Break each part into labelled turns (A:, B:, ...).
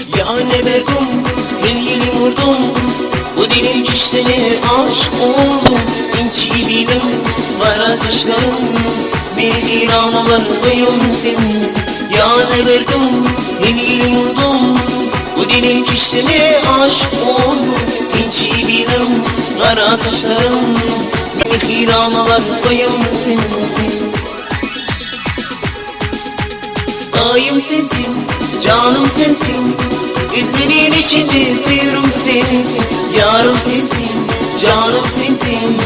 A: Ya ne verdim, ben yeni vurdum. Bu dilim kiştene aşık oldum. İnci bilim, kara saçlarım, beni ranalar koyum sensin. Ya ne verdim, ben yeni vurdum. Bu dilim kiştene aşık oldum. İnci bilim, kara saçlarım, beni ranalar koyum sensin. Ayım sensin, canım sensin, İzlerin içinde sıyırım sensin. Yarım sensin, canım sensin,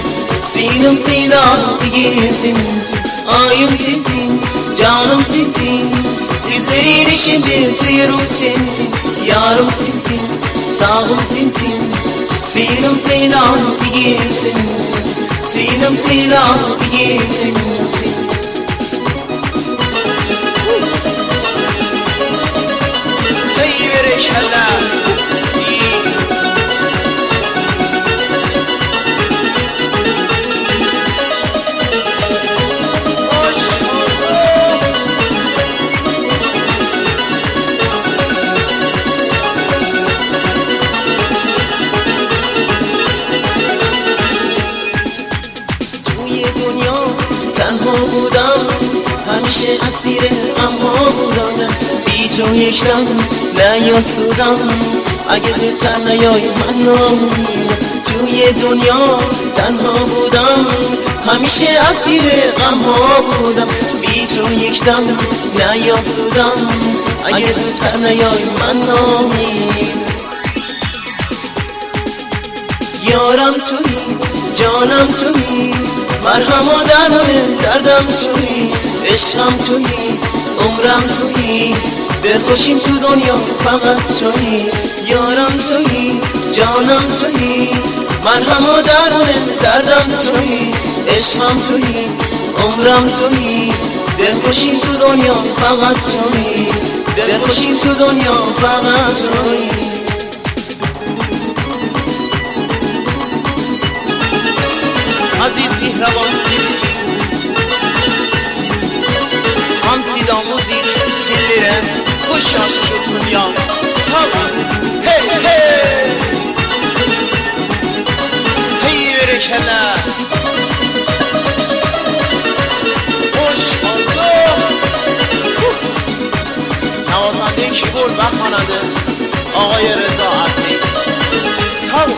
A: Sinem seylan sensin. Ayım sensin, canım sensin, İzlerin içinde sıyırım sensin. Yarım sensin, sağım sensin, Sinem seylan sensin. Sinem seylan sensin.
B: Hey berekella. Maşallah.
A: توی دنیا تنها بودم، همیشه اسیر غمها بودم. بی تو یک دم نیاسودم، اگه زودتر نیای من نامیرم. توی دنیا تنها بودم، همیشه اسیر غمها بودم. بی تو یک دم نیاسودم، اگه زودتر نیای من نامیرم. یارم تویی، جانم تویی، مرهم و درمان دردم تویی، عشقم تویی، عمرم تویی، دلخوشیم تو دنیا فقط تویی. یارم تویی، جانم تویی، مرهم و درمان دردم تویی، عشقم تویی، عمرم تویی، دلخوشیم تو دنیا فقط تویی، دلخوشیم تو دنیا فقط تویی.
B: Aziz Mihraban Hamsi Damuzik Dinlere Hoş aşık ya. Sağ ol. Hey hey. Hey berekella. Hoş Allah. نوازنده کیبورد و خواننده آقای رضا عبدی. سلام.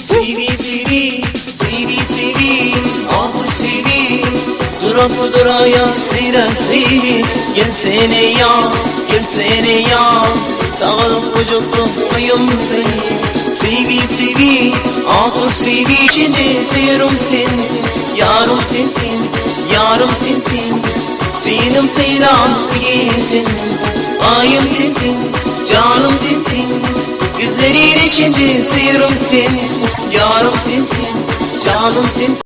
A: سیوی سیوی سیوی سیوی آخر سیوی دورا دورaya siresi. Gelsene ya, gelsene ya, sağlık vücutlu koyum seni. Sivi sivi atur sivi, içince sıyırım sensin. Yarım sensin, yarım sensin, Sinem seylan sensin. Ayım sensin, canım sensin, Yüzlerin içince sıyırım sensin. Yarım sensin, canım sensin.